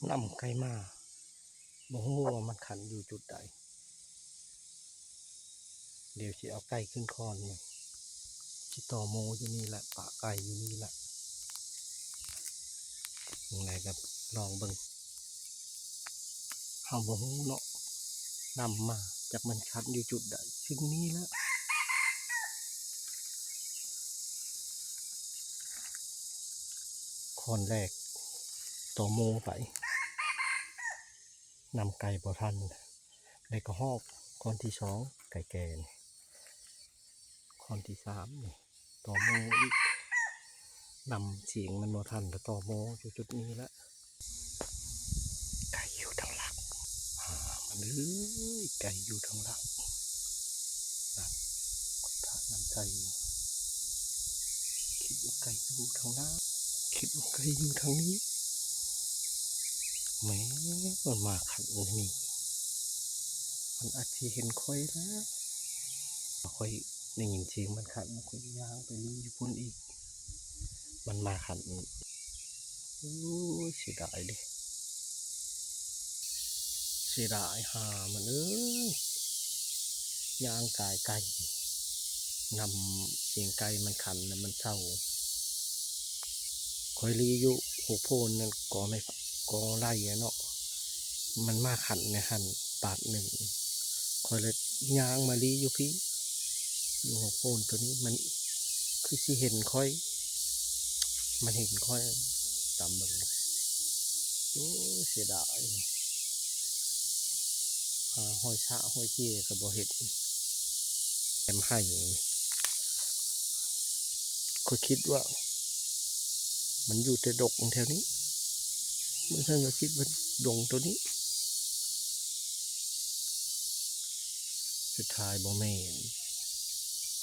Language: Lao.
ນຳໄກ່ມາ ບໍ່ຮູ້ວ່າມັນຂັນຢູ່ຈຸດໃດ. ດຽວຊິເອົາໄກ່ຂຶ້ນຄອນ ຊິຕໍ່ໂມຢູ່ນີ້ແຫຼະ ປະໄກ່ຢູ່ນີ້ແຫຼະ. ຈັ່ງໃດກໍລອງເບິ່ງ ເຮົາບໍ່ຮູ້ເນາະ ນຳມາ ຈັກມັນຂັນຢູ່ຈຸດໃດ. ຊຶ່ງນີ້ແຫຼະ ຄອນແລກຕໍ່ໂມໄປ ນຳໄກ່ບໍ່ທັນ ແລ້ວກໍຮອບຄອນທີສອງ ໄກ່ແກ່ນີ້ ຄອນທີສາມນີ້ຕໍ່ໂມອີກ ນຳສຽງມັນບໍ່ທັນ ແລ້ວຕໍ່ໂມຢູ່ຈຸດນີ້ແຫຼະ. ໄກ່ຢູ່ທາງຫຼັງ ຫາມັນເອີຍ ໄກ່ຢູ່ທາງຫຼັງ ນັ້ນ ຂ້ອຍປະນຳໄກ່ຢູ່ ຄິດວ່າໄກ່ຢູ່ທາງໜ້າ ຄິດວ່າໄກ່ຢູ່ທາງນີ້ ແໝ ມັນມາຂັນຢູ່ນີ້ ມັນອາດຊິເຫັນຂ້ອຍແລ້ວ ຂ້ອຍໄດ້ຍິນສຽງມັນຂັນ ຂ້ອຍຍ່າງໄປລີ້ຢູ່ພຸ້ນອີກ ມັນມາຂັນ ໂອ້ຍ ເສຍດາຍເດ້ ເສຍດາຍ ຫາມັນເອີຍ ຍ່າງກາຍໄກ່ ນຳສຽງໄກ່ມັນຂັນນະ ມັນເຊົາ. ຂ້ອຍລີ້ຢູ່ຫົວໂພນນັ້ນ ກໍໄມ້ ກໍໄລ່ເນາະ ມັນມາຂັນໃນຫັ້ນບາດໜຶ່ງ ຂ້ອຍເລີຍຍ່າງມາລີ້ຢູ່ພີ້ ຢູ່ຫົວໂພນໂຕນີ້ ມັນຄືຊິເຫັນຂ້ອຍ ມັນເຫັນຂ້ອຍ ຕາມເບິ່ງ ໂອ້ຍ ເສຍດາຍ ຫາຮອຍຊະຮອຍເຈກໍບໍ່ເຫັນ ແຖມໄຮ່ ຂ້ອຍຄິດວ່າມັນຢູ່ແຕ່ດົງແຖວນີ້ ມື້ນັ້ນກໍຄິດວ່າດົງໂຕນີ້ ສຸດທ້າຍບໍ່ແມ່ນ